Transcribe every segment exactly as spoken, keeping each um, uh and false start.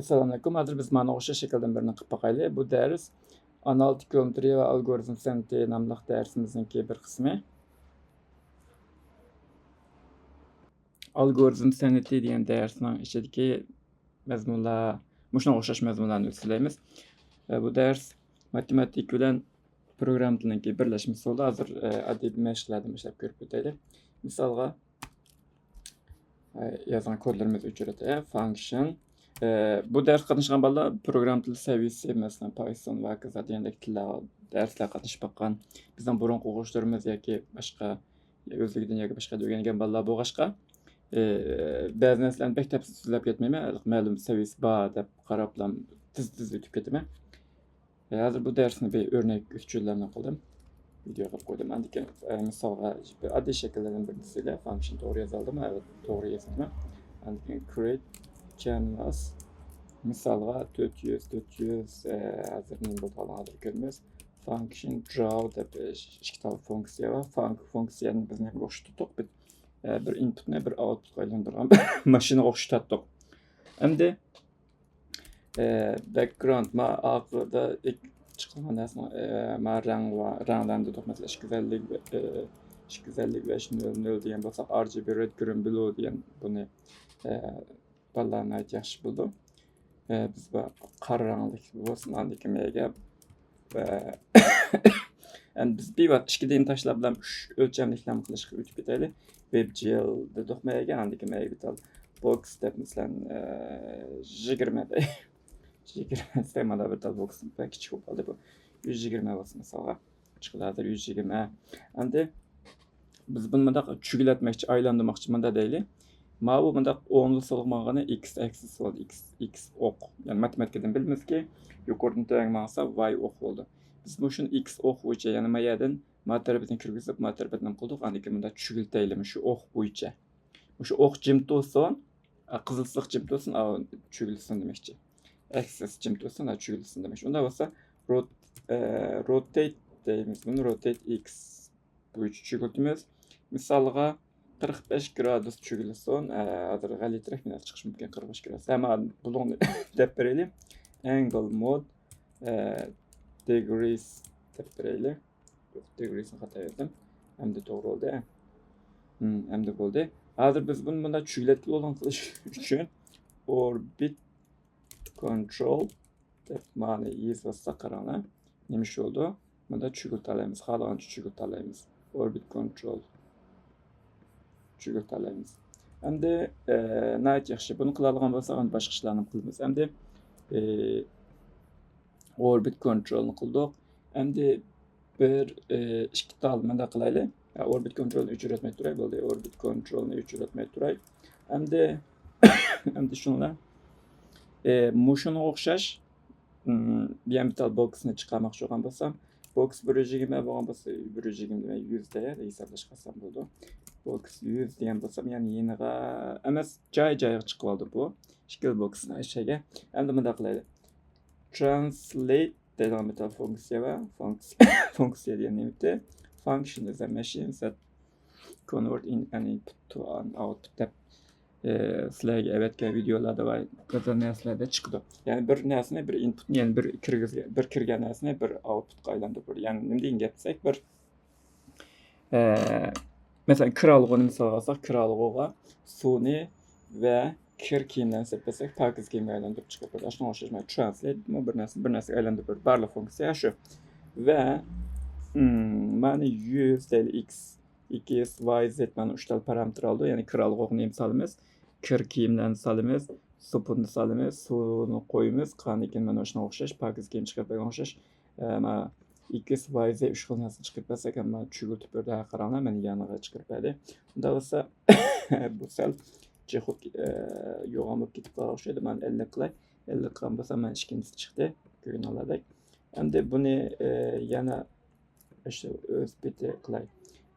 ئەسسالامۇئەلەيكۇم. ھازىر بىز مانا ئوخشاش شەكىلدىن بىرنى قىلىپ باقايلى. بۇ دەرس ئانالىتىك گېئومېترىيە ۋە ئالگورىزم سەنئىتى ناملىق دەرسىمىزنىڭكى بىر قىسمى. ئالگورىزم سەنئىتى دېگەن دەرسنىڭ ئىچىدىكى مەزمۇنلار، مۇشۇنىڭغا ئوخشاش مەزمۇنلارنى ئۆتۈپ كېلەيمىز. ئە، بۇ دەرس ماتېماتىكا بىلەن پروگرامما تىلىنىڭكى بىرلەشمىسى بولدى. ھازىر، ئە، ئاددىي بىر مەشىقلەردىن باشلاپ كۆرۈپ ئۆتەيلى. مىسالغا، ئە، يازغان كودلىرىمىز ئۆچۈرۈلدى. فانكشن. ئە، بۇ دەرسكە قاتناشقان بالىلار پروگرامما تىلى سەۋىيەسى، مەسىلەن، پايسون ۋە ھاكازا دېگەندەك تىللارغا، دەرسلەرگە قاتنىشىپ باققان، بىزنىڭ بۇرۇنقى ئوقۇغۇچىلىرىمىز ياكى باشقا ئۆزلۈكىدىن ياكى باشقا ئۆگەنگەن بالىلار بولغاچقا، ئى، بەزى نەرسىلەرنى بەك تەپسىلىي سۆزلەپ كەتمەيمەن، مەلۇم سەۋىيەسى بار دەپ قاراپلا تېز تېز ئۆتۈپ كېتىمەن. ئى، ھازىر بۇ دەرسنى بىر ئۆرنەك ئۈچۈنلەرنى قىلدىم. ۋىدېو قىلىپ قويدۇم. ئاندىن كېيىن، ئى، مىسالغا بىر ئاددىي شەكىللەردىن بىرسىلە فانكشن توغرا يازالدىم، ئەۋەت، توغرا يازدىم. ئاندىن كېيىن create canvas، مىسالغا تۆت يۈز، تۆت يۈز، ئى، ھازىر نېمە بولىدىغانلىقىنى ھازىر كۆرىمىز. فانكشن دراو دەپ، ئى، ئىككى تال فۇنكسىيە بار. فانك-، فۇنكسىيەنى بىز نېمىگە ئوخشىتىپ تۇردۇق؟ بىر، ئى، بىر ئىنپۇتنى بىر ئاۋتپۇتقا ئايلاندۇرغان ماشىنىغا ئوخشىتاتتۇق. ئەمدى، ئى، بەكگراۋند، ما ئاخىرىدا ئېك-، چىقىدىغان نەرسىنىڭ، ئى، ما رەڭ ۋە رەڭلەرنى دېدۇق. مەسىلەن، ئىككى يۈز ئەللىك، ئى، ئىككى يۈز ئەللىك بەش نۆل نۆل دېگەن بولساق، ئار جى بى رېد، گرىن، بلۇ دېگەن بۇنى، ئى، بالىلار ناھايىتى ياخشى بىلىدۇ. ئى، بىز بۇ قارا رەڭلىك بولسۇن، ئاندىن كېيىن مەيگە، ئى، ئەمدى بىز بىۋاقىت ئىككى دىنى تاشلاپ بىلەن ئۈچ ئۆلچەملىكلەرنى قىلىشقا ئۆتۈپ كېتەيلى. ۋېب جىل دېدۇق مەيگە، ئاندىن كېيىن مەيگە بىر تال بوكس دەپ، مەسىلەن، ئى، يىگىرمە دەي. يىگىرمە دېسەك، مانا بىر تال بوكس بەك كىچىك بولۇپ قالدى بۇ. يۈز يىگىرمە بولسۇن مىسالغا. چىقىدۇ ھازىر يۈز يىگىرمە. ئەمدى بىز بۇنى مۇنداق چۈگۈلەتمەكچى، ئايلاندۇرماقچى، مۇنداق دەيلى. ماۋۇ مۇنداق ئوڭدا سولغا ماڭغىنى ئىكس ئاكسىس بولدى، ئىكس، ئىكس ئوق. يەنى ماتېماتىكىدىن بىلىمىزكى، يۇقىرىدىن تۆۋەنگە ماڭسا ۋاي ئوق بولىدۇ. بىز مۇشۇنى ئىكس ئوق بويىچە، يەنى ما يەردىن ما تەرىپىدىن كىرگۈزۈپ، ما تەرىپىدىن نېمە قىلدۇق، ئاندىن كېيىن مۇنداق چۈگۈلتەيلى، مۇشۇ ئوق بويىچە. مۇشۇ ئوق جىم تۇرسۇن، ئا، قىزىل سىزىق جىم تۇرسۇن، ئا، چۈگۈلسۇن دېمەكچى. ئاكسىس جىم تۇرسۇن، ئا، چۈگۈلسۇن دېمەكچى. ئۇنداق بولسا، روت-، ئە، روتەيت دەيمىز بۇنى، روتەيت ئىكس بويىچە چۈگۈلتىمىز. مىسالغا، قىرىق بەش گرادۇس چۈگۈلسۇن. ئە، ھازىر غەلىتىرەك بىر نەرسە چىقىشى مۇمكىن، قىرىق بەش گرادۇس. ھەممە بۇلۇڭنى دەپ بېرەيلى. ئەنگل مود، ئە، دېگرىس دەپ بېرەيلى. يوق، دېگرىسنى خاتا يازدىم. ئەمدى توغرا بولدى. ھىم، ئەمدى بولدى. ھازىر بىز بۇنى مۇنداق چۈگۈلەتكىلى بولغان قىلىش ئۈچۈن ئوربىت كونترول دەپ مانى يېزىۋاتساق، قاراڭلار. نېمە ئىش بولدى؟ مۇنداق چۈگۈلتەلەيمىز. خالىغانچە چۈگۈلتەلەيمىز. ئوربىت كونترول. چۈگۈلتەلەيمىز. ئەمدى، ئە، ناھايىتى ياخشى. بۇنى قىلالىغان بولساق، ئەمدى باشقا ئىشلارنى قىلىمىز. ئەمدى، ئە، ئوربىت كونترولنى قىلدۇق. ئەمدى بىر، ئى، ئىككى تال مۇنداق قىلايلى. ھە، ئوربىت كونترولنى ئۆچۈرۈۋەتمەي تۇراي، بولدى. ئوربىت كونترولنى ئۆچۈرۈۋەتمەي تۇراي. ئەمدى، ئەمدى شۇڭلار، ئى، مۇشۇنىڭغا ئوخشاش، ئىم، يەنە بىر تال بوكسنى چىقارماقچى بولغان بولسام، بوكس بىر يۈز يىگىرمە بولغان بولسا، بىر يۈز يىگىرمە دېمەي، يۈز دە ھېسابلاشقا قىلسام بولىدۇ. بوكس يۈز دېگەن بولسام، يەنى يېنىغا ئەمەس، جاي-جايىغا چىقىۋالدى بۇ. ئىككىلا بوكسنى ئەشەگە. ئەمدى مۇنداق قىلايلى. ترانسلېيت دەيدىغان بىر تال فۇنكسىيە بار. فۇنكسىيە، فۇنكسىيە دېگەن نېمىتى؟ Function is a machine that convert in an input to an output دەپ، ئى، سىلەرگە ئەۋەتكەن ۋىدېئولاردا ۋە بەزى نەرسىلەردە چىقىدۇ. يەنى بىر نەرسىنى، بىر ئىنپۇتنى، يەنى بىر كىرگۈزگەن، بىر كىرگەن نەرسىنى بىر ئاۋتپۇتقا ئايلاندۇرۇپ، يەنى نېمە دېگەن گەپ دېسەك، بىر ئە، مەسىلەن، كىرئالغۇنى مىسالغا ئالساق، كىرئالغۇغا سۇنى ۋە كىر كىيىملەرنى سېلىپ بەرسەك، پاكىز كىيىمگە ئايلاندۇرۇپ چىقىرىپ بېرىدۇ. ئاشۇنىڭغا ئوخشاش، مانا، ترانسلېيتمۇ بىر نەرسىنى بىر نەرسىگە ئايلاندۇرۇپ بېرىدۇ. بارلىق فۇنكسىيە شۇ. ۋە، ئىم، مانا، يۈز دەيلى، ئىكس، ئىكس، ۋاي، زېت، مانا، ئۈچ تال پارامېتىر ئالىدۇ. يەنى كىرئالغۇغا نېمە سالىمىز؟ كىر كىيىملەرنى سالىمىز، سوپۇننى سالىمىز، سۇنى قويىمىز. قاندىن كېيىن، مانا، شۇنىڭغا ئوخشاش، پاكىز كىيىم چىقىرىپ بەرگەنگە ئوخشاش. ئە، مانا، ئىكس، ۋاي، زېت ئۈچ خىل نەرسىنى چىقىرىپ بەرسەك، ئەمما چۈگۈلتۈپ بېرىدۇ. ھە، قاراڭلار، مانا يېنىغا چىقىرىپ بەردى. ئۇنداق بولسا، بۇ سەل جىق بولۇپ، ئە، يوغان بولۇپ كېتىپ قالغان ئوخشايدۇ. مانا ئەللىك قىلاي. ئەللىك قىلغان بولسام، مانا ئىككىنچىسى چىقتى. كۆرگىنىڭلاردەك. ئەمدى بۇنى، ئە، يەنە ئىشتە ئۆز پېتى قىلاي.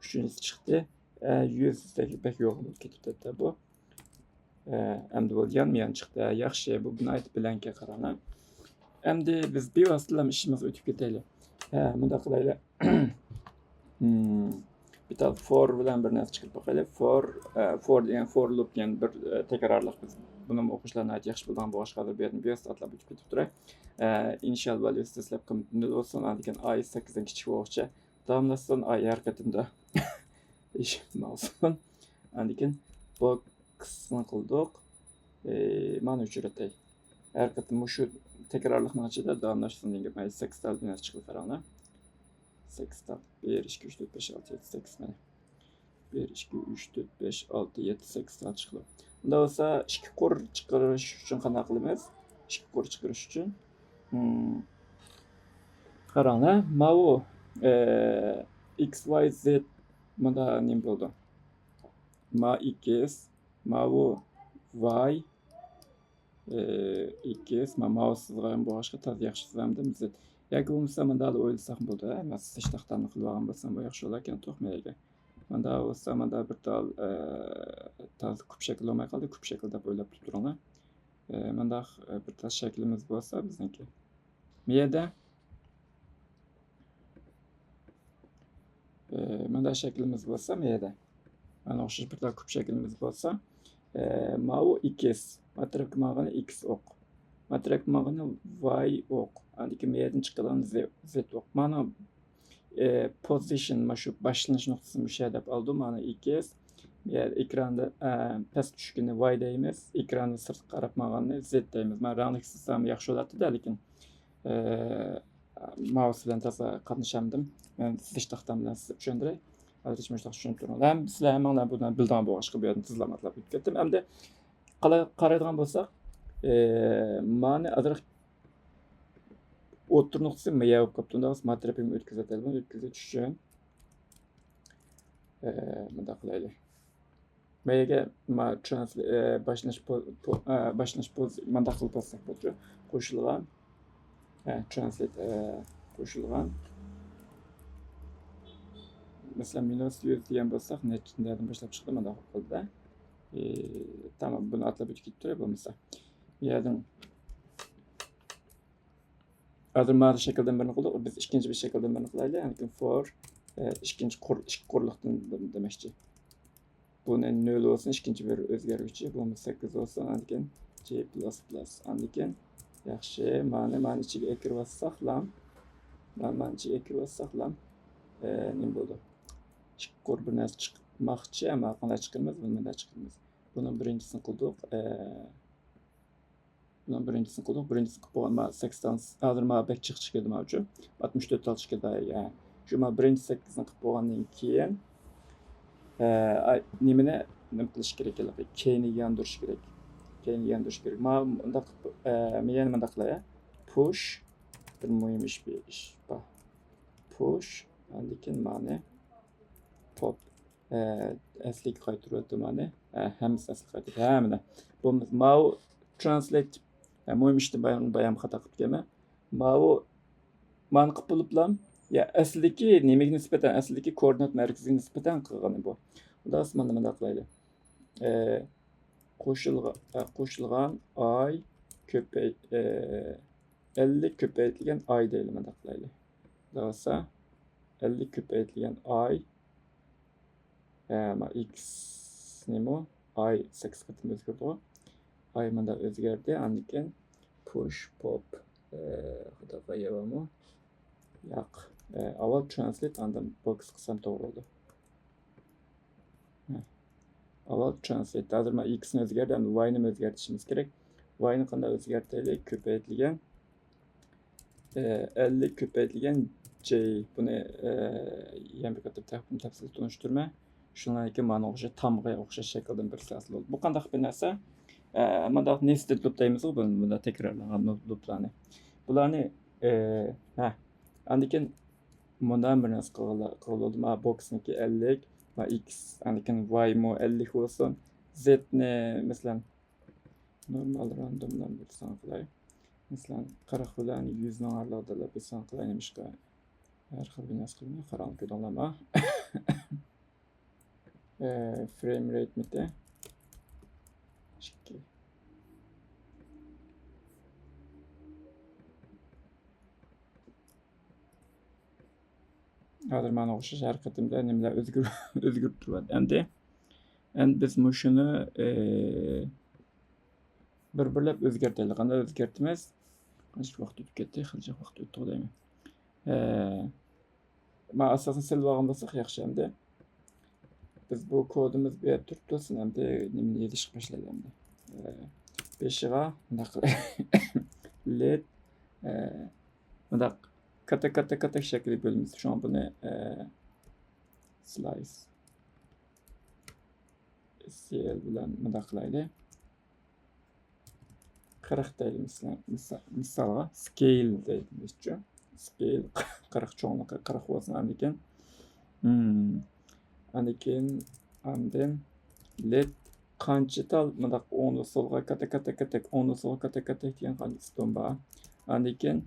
ئۈچىنچىسى چىقتى. ئە، يۈز دېسەك، بەك يوغان بولۇپ كېتىپتۇ بۇ. ئە، ئەمدى بۇ يانمۇ يان چىقتى. ھە، ياخشى، بۇ ناھايىتى بىلەنكى قاراڭلار. ئەمدى بىز بىۋاسىتىلا ئىشىمىزغا ئۆتۈپ كېتەيلى. ھە، مۇنداق قىلايلى. ھىم. بىتال فور بىلەن بىر نەرسە چىقىرىپ باقايلى. فور، ئە، فور دېگەن، فور لوپ دېگەن بىر، ئە، تەكرارلىق. بىز بۇنىمۇ ئوقۇغۇچىلار ناھايىتى ياخشى بىلىدىغان بولغاچقا، ھازىر بۇ يەردىن بىر ئاتلاپ ئۆتۈپ كېتىپ تۇراي. ئە، ئىنىشىيال ۋاليۇسى دەسلەپكى نۆل بولسۇن، ئاندىن كېيىن ئاي سەككىزدىن كىچىك بولغۇچە داۋاملاشسۇن، ئاي ھەر قېتىمدا ئىش ماۋسۇن. ئاندىن كېيىن بوكسنى قىلدۇق. ئى، مانا ئۆچۈرۈتەي. ھەر قېتىم مۇشۇ تەكرارلىقنىڭ ئىچىدە داۋاملاشسۇن دېگەن گەپ. مانا سەككىز تال بىر نەرسە چىقىپ قاراڭلار. سەككىز تال. بىر، ئىككى، ئۈچ، تۆت، بەش، ئالتە، يەتتە، سەككىز مانا. بىر، ئىككى، ئۈچ، تۆت، بەش، ئالتە، يەتتە، سەككىز تال چىقىدۇ. ئۇنداق بولسا ئىككى قۇر چىقىرىش ئۈچۈن قانداق قىلىمىز؟ ئىككى قۇر چىقىرىش ئۈچۈن. مم. قاراڭلار، ماۋۇ، ئى، ئىكس، ۋاي، زېت مۇندا نېمە بولىدۇ؟ ما ئىكس، ماۋۇ ۋاي، ئى، ئىكس، ما ماۋۇ سىزغان بولغاچقا تازا ياخشى سىزامدىم زېت. ياكى بولمىسا مۇنداق ئويلىساق بولىدۇ، ھە، ما سىزىش تاختامنى قىلىۋالغان بولسام بۇ ياخشى بولاركەن توق مەيگە. مۇنداق بولسا مۇنداق بىر تال، ئى، تازا كۈپ شەكىل بولماي قالدى، كۈپ شەكىل دەپ ئويلاپ تۇرۇڭلار. ئى، مۇنداق، ئى، بىر تال شەكلىمىز بولسا بىزنىڭكى. مۇ يەردە، ئى، مۇنداق شەكلىمىز بولسا، مۇ يەردە. مانا ئوخشاش بىر تال كۈپ شەكلىمىز بولسا، ئى، ماۋۇ ئىكس، ما تەرەپكە ماڭغىنى ئىكس ئوق. ما تەرەپكە ماڭغىنى ۋاي ئوق. ئاندىن كېيىن مۇ يەردىن چىقىدىغان زې-، زېت ئوق. مانا، ئى، پوزىشن، ما شۇ باشلىنىش نۇقتىسى مۇشۇ يەر دەپ ئالدۇم. مانا ئىكس. مۇ يەر ئېكراندا، ئە، پەس چۈشكىنى ۋاي دەيمىز. ئېكراندا سىرتقا قاراپ ماڭغاننى زېت دەيمىز. مانا رەڭلىك سىزسام ياخشى بولاتتى-دە، لېكىن، ئى، ماۋۇسى بىلەن تازا قاتنىشالمىدىم. مەن سىزىش تاختام بىلەن سىزىپ چۈشەندۈرەي. ھازىرچە مۇشۇنداق چۈشىنىپ تۇرۇڭلار. ھەم سىلەر ھەممىڭلار بۇنى بىلىدىغان بولغاچقا بۇ يەردىن تېزلا ئاتلاپ ئۆتۈپ كەتتىم. ئەمدى قالا-، قارايدىغان بولساق، ئى، مانى ئازراق ئوتتۇرا نۇقتىسى مايا بولۇپ قاپتۇ. ئۇنداق بولسا ما تەرەپكە ئۆتكۈزۈۋېتەيلى. ئۆتكۈزۈش ئۈچۈن، ئى، مۇنداق قىلايلى. مەيگە ما ترانسلې-، ئە، باشلىنىش پو-، پو-، ئە، باشلىنىش پوز-، مانداق قىلىپ باسساق بولىدۇ. قوشۇلغان. ئە، ترانسلېيت، ئە، قوشۇلغان. مەسىلەن، مىنۇس يۈز دېگەن بولساق، نەچچە، نەدىن باشلاپ چىقتى؟ مانداق قىلىپ قالدى-دە. ئى، تامام، بۇنى ئاتلاپ ئۆتۈپ كېتىپ تۇراي بولمىسا. بۇ يەردىن ھازىر مانا شەكىلدىن بىرنى قىلدۇق. بىز ئىككىنچى بىر شەكىلدىن بىرنى قىلايلى. يەنى فور، ئە، ئىككىنچى قۇر-، ئىككى قۇرلۇقتىن بىرنى دېمەكچى. بۇنى نۆل بولسۇن، ئىككىنچى بىر ئۆزگەرگۈچى. بۇمۇ سەككىز بولسۇن، ئاندىن كېيىن جى پلۇس پلۇس. ئاندىن كېيىن، ياخشى، مانى، مانى ئىچىگە ئەكىرىۋاتساقلا، مانى، مانى ئىچىگە ئەكىرىۋاتساقلا، ئە، نېمە بولىدۇ؟ ئىككى قۇر بىر نەرسە چىقماقچى، ئەمما قانداق چىقىرىمىز؟ بۇنى مۇنداق چىقىرىمىز. بۇنىڭ بىرىنچىسىنى قىلدۇق. ئە، بۇنىڭ بىرىنچىسىنى قىلدۇق. بىرىنچىسىنى قىلىپ بولغان، ما سەكسەن، ھازىر ما بەك جىق چىقىدۇ، ماچۇ. ئاتمىش تۆت تال چىقىدۇ، يا. شۇ ما بىرىنچى سەككىزنى قىلىپ بولغاندىن كېيىن، ئە، ئاي، نېمىنى، نېمە قىلىش كېرەك؟ ھېلىقى كەينىگە ياندۇرۇش كېرەك. كەينىگە ياندۇرۇش كېرەك. ما مۇنداق قىلىپ، ئە، يەنە مۇنداق قىلاي، يا. پۇش، بىر مۇھىم ئىش، بىر ئىش بار. پۇش، ئاندىن كېيىن مانى پوپ. ئە، ئەسلىگە قايتۇرۇۋەتتىم مانى. ئە، ھەممىسى ئەسلىگە قايتىدۇ. ھە، مانا. بولمىسا، ماۋۇ ترانسلېيت، ئە، مۇھىم ئىشتىن بايان، بايان خاتا قىلىپ كەلمە. ماۋۇ مانى قىلىپ بولۇپلا، يا ئەسلىدىكى نېمىگە نىسبەتەن، ئەسلىدىكى كوئوردىنات مەركىزىگە نىسبەتەن قىلغىنى بۇ. ئۇندا مانا مۇنداق قىلايلى. ئە، قوشۇلغا-، ئە، قوشۇلغان ئاي كۆپەي-، ئە، ئەللىك كۆپەيتىلگەن ئاي دەيلى، مۇنداق قىلايلى. دەۋاتسا، ئەللىك كۆپەيتىلگەن ئاي، ئە، ما ئىكس نېمە؟ ئاي سەككىز قېتىم ئۆزگەردىغۇ. ئاي مۇنداق ئۆزگەردى. ئاندىن كېيىن پۇش، پوپ، ئە، خاتا قويۇۋالمۇ؟ ياق. ئە، ئاۋۋال ترانسلېيت، ئاندىن بوكس قىلسام توغرا بولىدۇ. ھە. ئاۋۋال ترانسلېيت. ھازىر مانا ئىكسنى ئۆزگەردى، ئەمدى ۋاينىمۇ ئۆزگەرتىشىمىز كېرەك. ۋاينى قانداق ئۆزگەرتەيلى؟ كۆپەيتىلگەن، ئە، ئەللىك كۆپەيتىلگەن جەي. بۇنى، ئە، يەنە بىر قېتىم تەپ-، تەپسىلىي تونۇشتۇرىمەن. شۇنىڭدىن كېيىن مانا ئوخشاش تامغا ئوخشاش شەكىلدىن بىرسى ھاسىل بولدى. بۇ قانداق بىر نەرسە؟ ئە، مانداق نېستېد لۇپ دەيمىزغۇ، بۇ، بۇنداق تەكرارلانغان لۇپ-، لۇپلارنى. بۇلارنى، ئە، ھە. ئاندىن كېيىن مۇنداق بىر نەرسە قىلغىلى، قىلغىلى بولدى. مانا بوكسنىڭكى ئەللىك، مانا ئىكس، ئاندىن كېيىن ۋايمۇ ئەللىك بولسۇن. زېتنى، مەسىلەن، نورمال راندومدىن بىر سان قىلاي. مەسىلەن، قىرىق بىلەن يۈزنىڭ ئارىلىقىدا بىر سان قىلاي. نېمىشقا؟ ھەر خىل بىر نەرسە قىلماي، قاراڭغۇ كۆردۈڭلارمۇ؟ ئە، فرېيم رېيتمىتى؟ ئىككى. ھازىر مانا ئوخشاش ھەر قېتىمدا نېمىلەر ئۆزگىرىپ، ئۆزگىرىپ تۇرۇۋاتىدۇ. ئەمدى، ئەمدى بىز مۇشۇنى، ئى، بىر-بىرلەپ ئۆزگەرتەيلى. قانداق ئۆزگەرتىمىز؟ قانچىلىك ۋاقىت ئۆتۈپ كەتتى؟ خېلى جىق ۋاقىت ئۆتتىغۇ دەيمەن. ئى، مانا ئاساسنى سېلىپ ئالغان بولساق ياخشى ئەمدى. بىز بۇ كودىمىز بۇ يەردە تۇرۇپ تۇرسۇن، ئەمدى نېمىنى يېزىشقا باشلايلى ئەمدى. ئى، بېشىغا مۇنداق قىلىپ، let، ئى، مۇنداق كاتەك، كاتەك، كاتەك شەكلى بۆلىمىز. شۇڭا بۇنى، ئى، slice، سىيەل بىلەن مۇنداق قىلايلى. قىرىق دەيلى، مىسال، مىسال، مىسالغا scale دەيمىزچۇ. Scale قىرىق، چوڭلۇقى قىرىق بولسۇن. ئاندىن كېيىن، ھىم، ئاندىن كېيىن، ئاندىن let قانچە تال مۇنداق ئوڭدا سولغا كاتەك، كاتەك، كاتەك، ئوڭدا سولغا كاتەك، كاتەك دېگەن قانچە ئىستون بار. ئاندىن كېيىن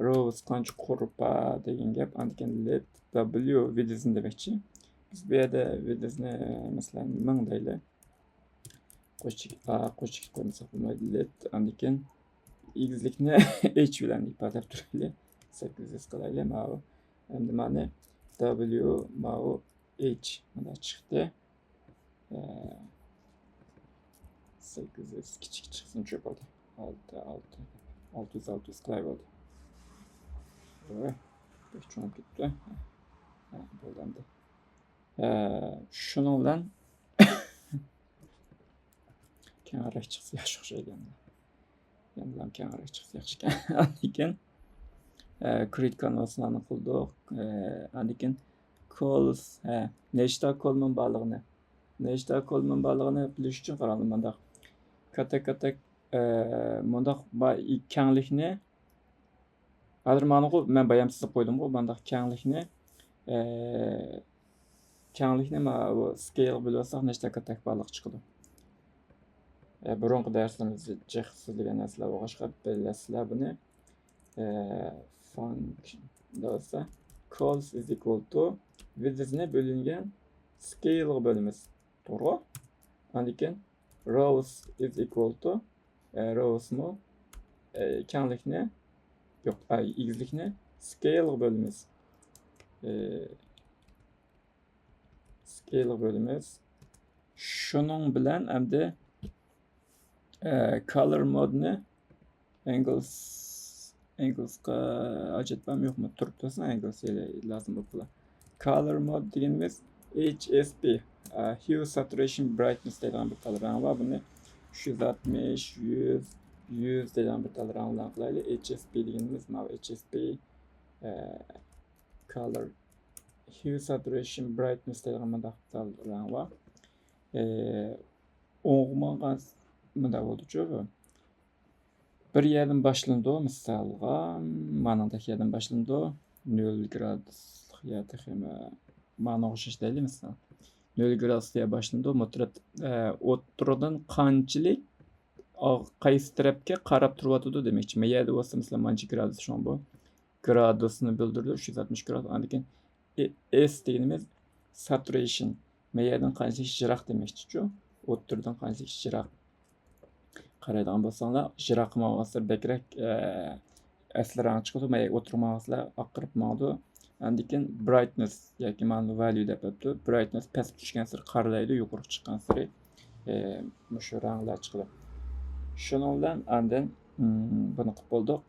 rows قانچە قۇر بار دېگەن گەپ. ئاندىن كېيىن let w width نى دېمەكچى. بىز بۇ يەردە width نى، مەسىلەن، مىڭ دەيلى. قوشچېكىت، ئا، قوشچېكىت قويمىساق بولمايدۇ. Let، ئاندىن كېيىن ئېگىزلىكنى h بىلەن ئىپادىلەپ تۇرايلى. سەككىز يۈز قىلايلى. ماۋۇ. ئەمدى مانا w، ماۋۇ h. مانا چىقتى. ئە، سەككىز يۈز كىچىك چىقسۇن، چوپالدى. ئالتە، ئالتە، ئالتە يۈز، ئالتە يۈز قىلاي بولدى. ئوي، بەك چوڭ كەتتى. ھە، بولدى ئەمدى. ئە، شۇنىڭ بىلەن كەڭرەك چىقسا ياخشى ئوخشايدۇ ئەمدى. يەنىلا كەڭرەك چىقسا ياخشىكەن. ئاندىن كېيىن، ئە، create canvas نى قىلدۇق. ئە، ئاندىن كېيىن cols، ھە، نەچچە تا column بارلىقىنى، نەچچە تا column بارلىقىنى بىلىش ئۈچۈن قاراڭلار مۇنداق. كاتەك، كاتەك، ئە، مۇنداق با-، كەڭلىكنى ھازىر مانىغۇ، مەن بايام سىزىپ قويدۇمغۇ، مانداق كەڭلىكنى، ئە، كەڭلىكنى ما-، بۇ scale غا بۆلۈۋالساق نەچچە كاتەك بارلىق چىقىدۇ. ئە، بۇرۇنقى دەرسلىرىمىزدە جىق سۆزلىگەن نەرسىلەر بولغاچقا بىلەسىلەر بۇنى. ئە، function دېسە cols is equal to width نى بۆلۈنگەن scale غا بۆلىمىز. توغرا. ئاندىن كېيىن rows is equal to، ئە، rows مۇ، ئە، كەڭلىكنى، يوق، ئە، ئېگىزلىكنى scale غا بۆلىمىز. ئە، scale غا بۆلىمىز. شۇنىڭ بىلەن ئەمدى، ئە، color mode نى angles، angles قا ھاجەت بارمۇ يوقمۇ؟ تۇرۇپ تۇرسۇن، angles لازىم بولۇپ قالار. Color mode دېگىنىمىز H S B، ئە، hue saturation brightness دەيدىغان بىر تال رەڭ بار. بۇنى ئۈچ يۈز ئاتمىش، يۈز، يۈز دەيدىغان بىر تال رەڭ بىلەن قىلايلى. H S B دېگىنىمىز ماۋۇ H S B، ئە، color hue saturation brightness دەيدىغان مۇنداق بىر تال رەڭ بار. ئە، ئوڭغا ماڭغان مۇنداق بولدىچۇ بۇ. بىر يەردىن باشلىنىدۇ، مىسالغا، مانىڭدەك يەردىن باشلىنىدۇ. نۆل گرادۇسلۇق يا تېخىمۇ مانا ئوخشاش دەيلى، مىسال. نۆل گرادۇسلۇق يەر باشلىنىدۇ. مۇترەت، ئە، ئوتتۇرىدىن قانچىلىك، ئا-، قايسى تەرەپكە قاراپ تۇرۇۋاتىدۇ دېمەكچى. مەيەردە بولسا، مىسالەن، مانچە گرادۇس شۇڭا بۇ. گرادۇسنى بىلدۈرىدۇ، ئۈچ يۈز ئاتمىش گرادۇس. ئاندىن كېيىن ئى-، S دېگىنىمىز saturation. مەيەردىن قانچىلىك يىراق دېمەكچىچۇ. ئوتتۇرىدىن قانچىلىك يىراق. قارايدىغان بولساڭلار، يىراققا ماڭغانسېرى بەكرەك، ئە، ئەسلى رەڭ چىقىدۇ. مەيەر ئوتتۇرىغا ماڭغانسېرى ئاقىرىپ ماڭىدۇ. ئاندىن كېيىن brightness ياكى مانا value دەپ بېرىپتۇ. Brightness پەسكە چۈشكەنسېرى قارىلايدۇ، يۇقىرىغا چىققانسېرى، ئە، مۇشۇ رەڭلەر چىقىدۇ. شۇنىڭ بىلەن ئاندىن، م، بۇنى قىلىپ بولدۇق.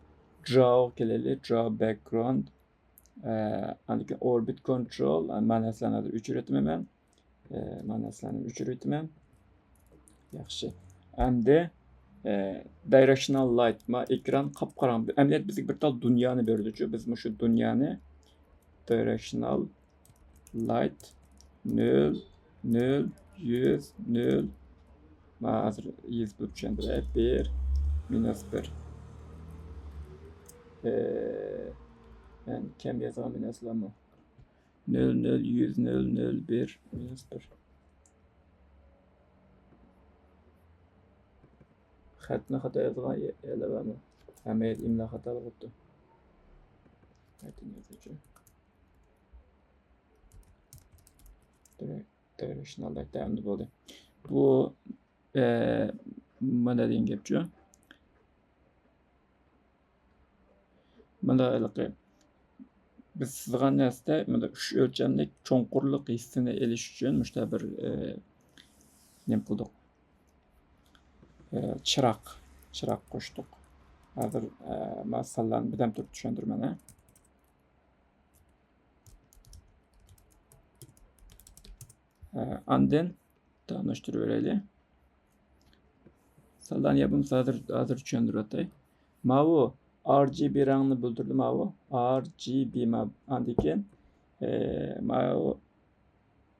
Draw كېلەيلى، draw background. ئە، ئاندىن كېيىن orbit control، ئە، مانا سىلەرنى ھازىر ئۆچۈرۈۋېتىمەن مەن. ئە، مانا سىلەرنى ئۆچۈرۈۋېتىمەن. ياخشى. ئەمدى، ئە، directional light، ما ئېكران قاپقاراڭغۇ. ئەمەلىيەتتە بىزگە بىر تال دۇنيانى بېرىدۇچۇ. بىز مۇشۇ دۇنيانى directional light نۆل، نۆل، يۈز، نۆل. ما ھازىر يېزىپ چۈشەندۈرەي. بىر، مىنۇس بىر. ئە، مەن كەم يازغان مىنۇسلارمۇ. نۆل، نۆل، يۈز، نۆل، نۆل، بىر، مىنۇس بىر. خەتنى خاتا يازغان يەرلەر بارمۇ؟ ھەممە يەردە ئىملا خاتالىق بوپتۇ. قايتىدىن يازغۇچە. دىرېكشنال دەيدۇ، ئەمدى بولدى. بۇ، ئە، مانا دېگەن گەپچۇ. مانا ھېلىقى بىز سىزغان نەرسىدە مۇنداق ئۈچ ئۆلچەملىك چوڭقۇرلۇق ھېسسىنى ئېلىش ئۈچۈن مۇشۇنداق بىر، ئە، نېمە قىلدۇق؟ ئە، چىراغ، چىراغ قوشتۇق. ھازىر، ئە، مەن سانلارنى بىردەم تۇرۇپ چۈشەندۈرىمەن، ھە. ئە، ئاندىن داۋاملاشتۇرۇۋېرەيلى. سانلارنى يا بولمىسا ھازىر، ھازىر چۈشەندۈرۈۋېتەي. ماۋۇ ئار جى بى رەڭنى بىلدۈردى ماۋۇ. ئار جى بى ما-، ئاندىن كېيىن، ئە، ماۋۇ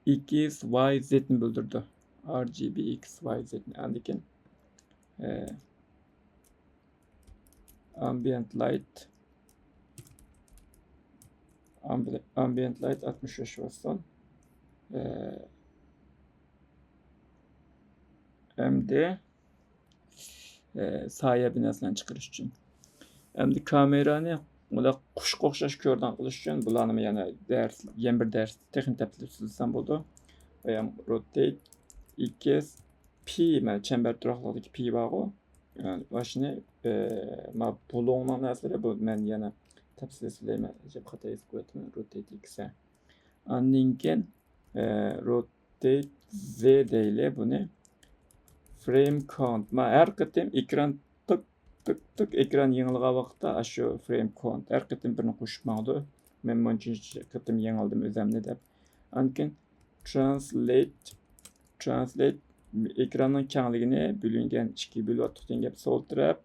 ئېكس، ۋاي، زېتنى بىلدۈردى. ئار جى بى ئېكس، ۋاي، زېتنى. ئاندىن كېيىن، ئە، ئامبىيەنت لايت. ئامبىيەنت لايت ئاتمىش بەش ۋاتسون. ئە، ئەمدى، ئە، سايە بىناسىنى چىقىرىش ئۈچۈن. ئەمدى كامېرانى مۇنداق قۇشقا ئوخشاش كۆرۈنىدىغان قىلىش ئۈچۈن بۇلارنىمۇ يەنە دەرس، يەنە بىر دەرس تېخىمۇ تەپسىلىي سۆزلىسەم بولىدۇ. ئايام روتەيت ئېكس پى، مانا چەمبەر تۇراقلىقتىكى پى بارغۇ. ماشىنى، ئە، ما بۇلۇڭنىڭ نەرسىلىرى بۇ، مەن يەنە تەپسىلىي سۆزلەيمەن. ئەجەب خاتا يېزىپ قويۇپتىمەن، روتەيت ئېكس. ئاندىن كېيىن، ئە، روتەيت زې دەيلى بۇنى. فرېيم كاونت. ما ھەر قېتىم ئېكران تىك، تىك، تىك ئېكران يېڭىلىغان ۋاقىتتا ئاشۇ فرېيم كاونت ھەر قېتىم بىرنى قوشۇپ ماڭىدۇ. مەن مۇنچىنچە قېتىم يېڭىلدىم ئۆزەمنى دەپ. ئاندىن كېيىن ترانسلېيت، ترانسلېيت ئېكراننىڭ كەڭلىكىنى بۆلۈنگەن ئىككىگە بۆلۈۋاتتۇق دېگەن گەپ سول تەرەپ.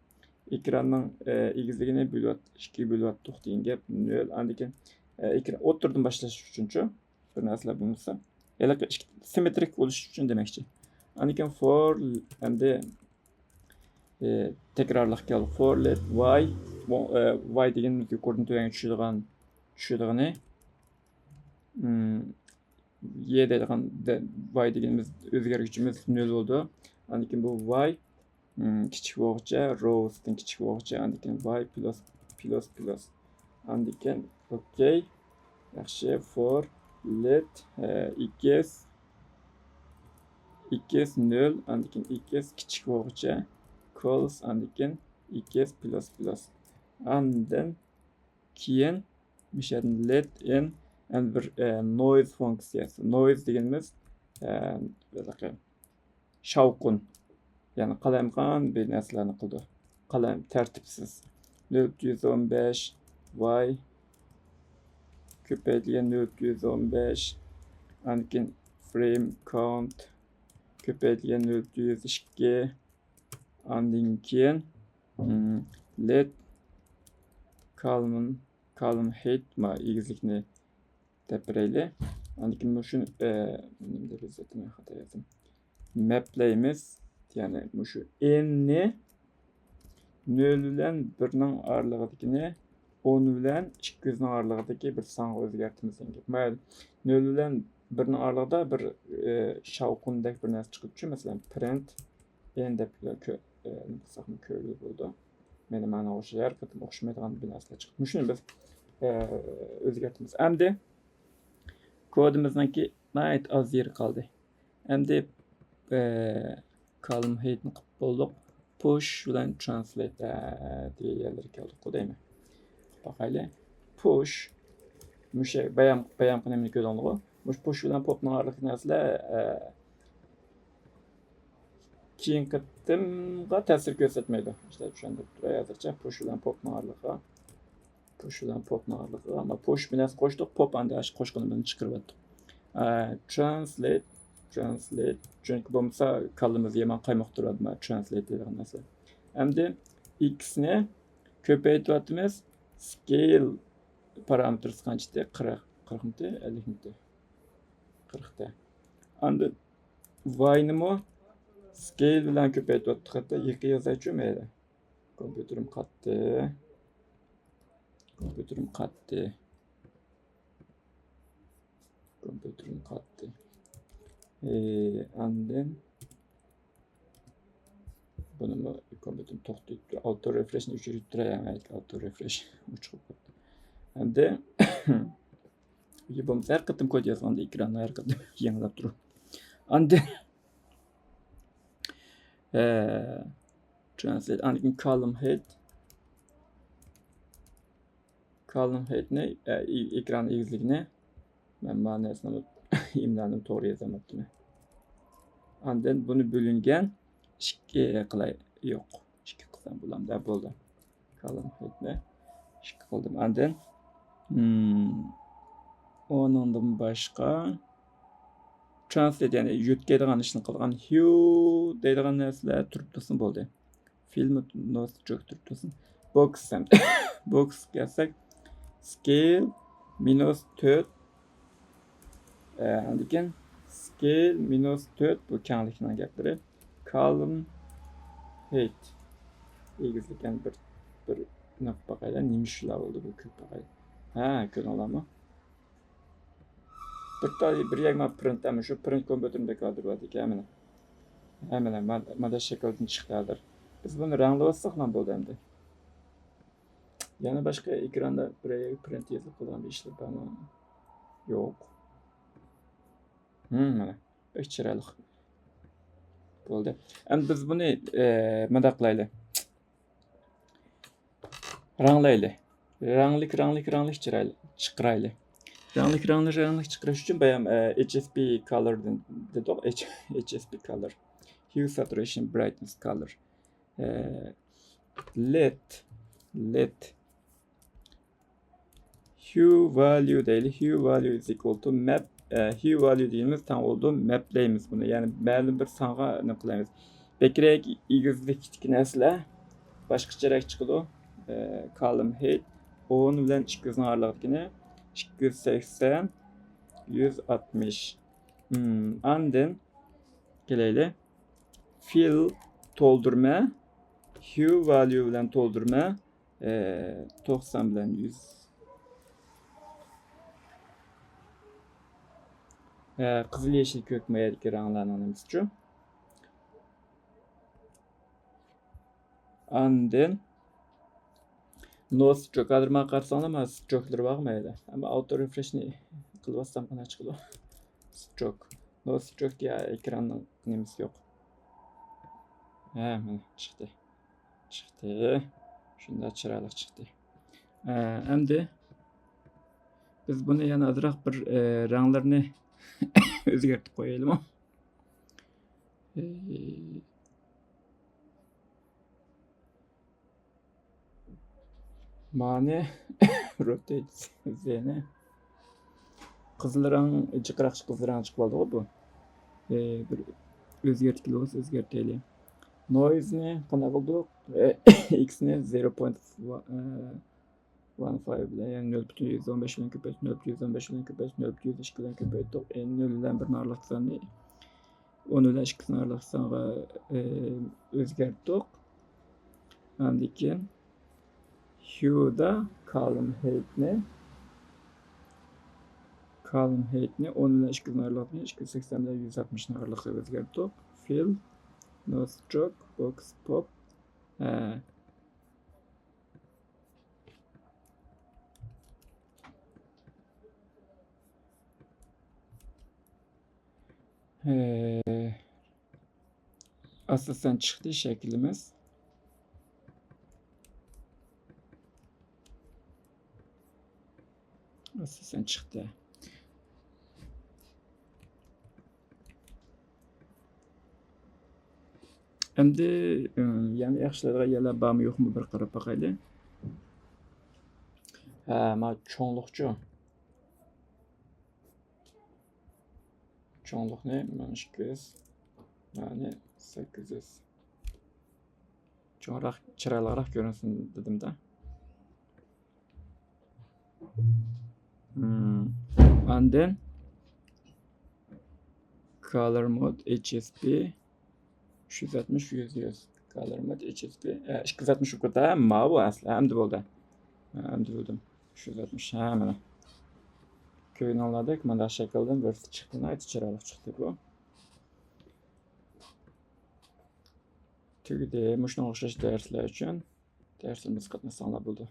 ئېكراننىڭ، ئە، ئېگىزلىكىنى بۆلۈۋات-، ئىككىگە بۆلۈۋاتتۇق دېگەن گەپ نۆل. ئاندىن كېيىن، ئە، ئېكران ئوتتۇرىدىن باشلاش ئۈچۈنچۇ بىر نەرسىلەر بولمىسا، ھېلىقى ئىككى سىممېترىك بولۇش ئۈچۈن دېمەكچى. ئاندىن كېيىن فور، ئەمدى، ئى، تەكرارلىق كەل. فور لېت ۋاي، ۋو-، ئى، ۋاي دېگىنىمىز يۇقىرىدىن تۆۋەنگە چۈشىدىغان، چۈشىدىغىنى. ئىم، يې دەيدىغان دە-، ۋاي دېگىنىمىز ئۆزگەرگۈچىمىز نۆل بولىدۇ. ئاندىن كېيىن بۇ ۋاي، ئىم، كىچىك بولغۇچە، روۋستىن كىچىك بولغۇچە، ئاندىن كېيىن ۋاي پلۇس، پلۇس، پلۇس. ئاندىن كېيىن ئوكەي. ياخشى، فور لېت، ئە، ئېكس، ئېكس نۆل، ئاندىن كېيىن ئېكس كىچىك بولغۇچە، كولس، ئاندىن كېيىن ئېكس پلۇس، پلۇس. ئاندىن كېيىن مۇشۇ يەردىن لېت ئىن ئەند بىر، ئە، نويز فۇنكسىيەسى. نويز دېگىنىمىز، ئە، ھېلىقى شاۋقۇن. يەنى قالايمىقان بىر نەرسىلەرنى قىلىدۇ. قالايم-، تەرتىپسىز. نۆل پۈتۈن يۈز ئون بەش ۋاي كۆپەيتىلگەن نۆل پۈتۈن يۈز ئون بەش. ئاندىن كېيىن فرېيم كاونت كۆپەيتىلگەن نۆل پۈتۈن يۈز ئىككى. ئاندىن كېيىن، ئىم، لېت كالمن، كالم ھېيت، ما، ئېگىزلىكنى دەپ بېرەيلى. ئاندىن كېيىن مۇشۇ، ئە، نېمىدە بىز خاتا يازدىم. مەپلەيمىز. يەنى مۇشۇ ئېننى نۆل بىلەن بىرنىڭ ئارىلىقىدىكىنى ئون بىلەن ئىككى يۈزنىڭ ئارىلىقىدىكى بىر سانغا ئۆزگەرتىمىز دېگەن گەپ. مانا نۆل بىلەن بىرنىڭ ئارىلىقىدا بىر، ئە، شاۋقۇندەك بىر نەرسە چىقىپچۇ، مەسىلەن، پرىنت ئېن دەپ كۆ-، ئە، نېمە قىلساقمۇ كۆرگىلى بولىدۇ. مېنىڭ مانا ئوخشاش ھەر قېتىم ئوخشىمايدىغان بىر نەرسىلەر چىقىپتۇ. مۇشۇنى بىز، ئە، ئۆزگەرتىمىز. ئەمدى كودىمىزنىڭكى ناھايىتى ئاز يېرى قالدى. ئەمدى، ئە، كالم ھېيتنى قىلىپ بولدۇق. پۇش بىلەن ترانسلېيت، ئە، دېگەن يەرلەرگە كەلدۇققۇ دەيمەن. باقايلى. پۇش. مۇشۇ بايام-، بايامقى نېمىنى كۆردۈڭلارغۇ؟ مۇشۇ پۇش بىلەن پوپنىڭ ئارىلىقى نەرسىلەر، ئە، كېيىنكى قېتىمغا تەسىر كۆرسەتمەيدۇ. ئىشلەپ چۈشەندۈرۈپ تۇراي ھازىرچە. پۇش بىلەن پوپنىڭ ئارىلىقىغا. پۇش بىلەن پوپنىڭ ئارىلىقىغا. ئەمما پۇش بىر نەرسە قوشتۇق، پوپ ئاندىن ئاشۇ قوشقىنىمىزنى چىقىرىۋەتتۇق. ئە، ترانسلېيت، ترانسلېيت. چۈنكى بولمىسا كاللىمىز يامان قايمۇق تۇرىدۇ، مانا، ترانسلېيت دەيدىغان نەرسە. ئەمدى ئېكسنى كۆپەيتىۋاتىمىز. سكېيل پارامېتىرسى قانچىتى؟ قىرىق، قىرىقمىتى؟ ئەللىكمىتى؟ قىرىقتە. ئاندىن ۋاينىمۇ سكېيل بىلەن كۆپەيتىۋاتتۇق. ھەتتا يېقى يازايچۇ، مەيلى. كومپيۇتېرىم قاتتى. كومپيۇتېرىم قاتتى. كومپيۇتېرىم قاتتى. ئى، ئاندىن بۇنىمۇ كومپيۇتېرىم توختىتىپ تۇر. ئاۋتو رېفرېشنى ئۆچۈرۈپ تۇراي، ئاۋتو رېفرېش ئۆچۈرۈپ قويۇپتۇ. ئەمدى بولمىسا ھەر قېتىم كود يازغاندا ئېكراننى ھەر قېتىم يېڭىلاپ تۇرۇپ. ئاندىن، ئە، ترانسلېيت، ئاندىن كېيىن كالم ھېيت. كالوم ھېيتنى، ئېكران ئېگىزلىكىنى، مەن مانا نەرسىنى ئىملانى توغرا يازالماپتىمەن. ئاندىن بۇنى بۆلۈنگەن ئىككى قىلاي. يوق، ئىككى قىلسام بولامدا، بولدى. كالوم ھېيتنى ئىككى قىلدىم. ئاندىن، مم، ئۇنىڭدىن باشقا ترانسلېيت، يەنى يۆتكەيدىغان ئىشنى قىلغان، ھيۇ دەيدىغان نەرسىلەر تۇرۇپ تۇرسۇن بولدى. فىل نو ستروك تۇرۇپ تۇرسۇن. بوكس ھەم بوكس كەلسەك، سكېيل مىنۇس تۆت. ئاندىن كېيىن سكېيل مىنۇس تۆت، بۇ كەڭلىكنىڭ گەپلىرى. كالوم ھېيت. ئېگىزلىك يەنە بىر، بىر نېمە قىلىپ باقايلى. نېمە ئىشلار بولدى بۇ، كۆرۈپ باقايلى. ھە، كۆردۈڭلارمۇ؟ بىر تال، بىر يەكمە پرىنت، ئەمما شۇ پرىنت كومپيۇتېرنى بىكار تۇرۇۋەتتىكەن، مانا. ھە، مانا، مانا شەكىلدىن چىقتى ھازىر. بىز بۇنى رەڭلىۋالساقلا بولدى ئەمدى. يەنە باشقا ئېكراندا بىرەر يەرگە پرىنت يېزىپ قىلغان بىر ئىشلار بارمۇ؟ يوق. ھىم، مانا. بەك چىرايلىق. بولدى. ئەمدى بىز بۇنى، ئە، مۇنداق قىلايلى. رەڭلەيلى. رەڭلىك، رەڭلىك، رەڭلىك چىرايلىق چىقىرايلى. رەڭلىك، رەڭلىك، رەڭلىك چىقىرىش ئۈچۈن بايام، ئە، HSP color دىن دېدۇق. H-، HSP color. Hue, saturation, brightness, color. ئە، let، let hue value دەيلى. Hue value is equal to map. ئە، hue value دېگىنىمىز تەڭ بولىدۇ، مەپلەيمىز بۇنى. يەنى مەلۇم بىر سانغا نېمە قىلايمىز. بەكرەك ئېگىزلىكتىكى نەرسىلەر باشقىچە رەڭ چىقىدۇ. ئە، كالوم ھېيت ئون بىلەن ئىككى يۈزنىڭ ئارىلىقىدىكىنى ئىككى يۈز سەكسەن، يۈز ئاتمىش. ھىم، ئاندىن كېلەيلى. فىل تولدۇرما، ھيۇ ۋاليۇ بىلەن تولدۇرما، ئە، توقسان بىلەن يۈز. ئە، قىزىل، يېشىل، كۆك مايادىكى رەڭلەرنىڭ نېمىسىچۇ؟ ئاندىن نو ستروك. ھازىر ماڭا قارىساڭلار، مانا ستروكلىرى بارغۇ مەيلى. ئەمما ئاۋتو رېفرېشنى قىلىۋاتسام قانداق چىقىدۇ؟ ستروك. نو ستروك يا ئېكراننىڭ نېمىسى يوق. ھە، مانا چىقتى. چىقتى. شۇنداق چىرايلىق چىقتى. ئە، ئەمدى بىز بۇنى يەنە ئازراق بىر، ئە، رەڭلىرىنى ئۆزگەرتىپ قويايلىمۇ؟ ئە، مانى روتېيت زېنى. قىزىل رەڭ، جىقراق قىزىل رەڭ چىقىۋالدىغۇ بۇ. ئە، بىر ئۆزگەرتكىلى بولسا ئۆزگەرتەيلى. نويزنى قانداق قىلدۇق؟ ئە، ئىكسنى زېرو پوينت ۋان فايف بىلەن، يەنى نۆل پۈتۈن يۈز ئون بەش بىلەن كۆپەيتىپ، نۆل پۈتۈن يۈز ئون بەش بىلەن كۆپەيتىپ، نۆل پۈتۈن يۈز ئىككى بىلەن كۆپەيتتۇق. ئە، نۆل بىلەن بىرنى ئارىلىق ساننى، ئون بىلەن ئىككىنى ئارىلىق سانغا، ئە، ئۆزگەرتتۇق. ئاندىن كېيىن ھيۇدا كالوم ھېيتنى، كالوم ھېيتنى ئون بىلەن ئىككى يۈزنىڭ ئارىلىقىنى ئىككى يۈز سەكسەن بىلەن يۈز ئاتمىشنىڭ ئارىلىقىغا ئۆزگەرتتۇق. فىل، نو ستروك، بوكس پوپ. ھە. ھە. ئاساسەن چىقتى شەكلىمىز. ئاساسەن چىقتى. ئەمدى، ئىم، يەنە ياخشىلايدىغان يەرلەر بارمۇ يوقمۇ بىر قاراپ باقايلى. ھە، مانا چوڭلۇقچۇ. چوڭلۇقنى مىڭ ئىككى يۈز، يەنى سەككىز يۈز. چوڭراق، چىرايلىقراق كۆرۈنسۇن دېدىم-دە. ھىم. ئاندىن color mode، ھېچ ئېس پى، ئۈچ يۈز ئاتمىش، يۈز، يۈز. Color mode، ھېچ ئېس پى، ئە، ئىككى يۈز ئاتمىش يۇقىرىدا، ماۋۇ ئەسلى، ئەمدى بولدى. ئەمدى بىلدىم. ئۈچ يۈز ئاتمىش، ھە، مانا. كۆرگىنىڭلاردەك، مانداق شەكىلدىن بىرسى چىقتى، ناھايىتى چىرايلىق چىقتى بۇ. تۈگىدى. مۇشۇنىڭغا ئوخشاش دەرسلەر ئۈچۈن دەرسلىرىمىزگە قاتناشساڭلار بولىدۇ.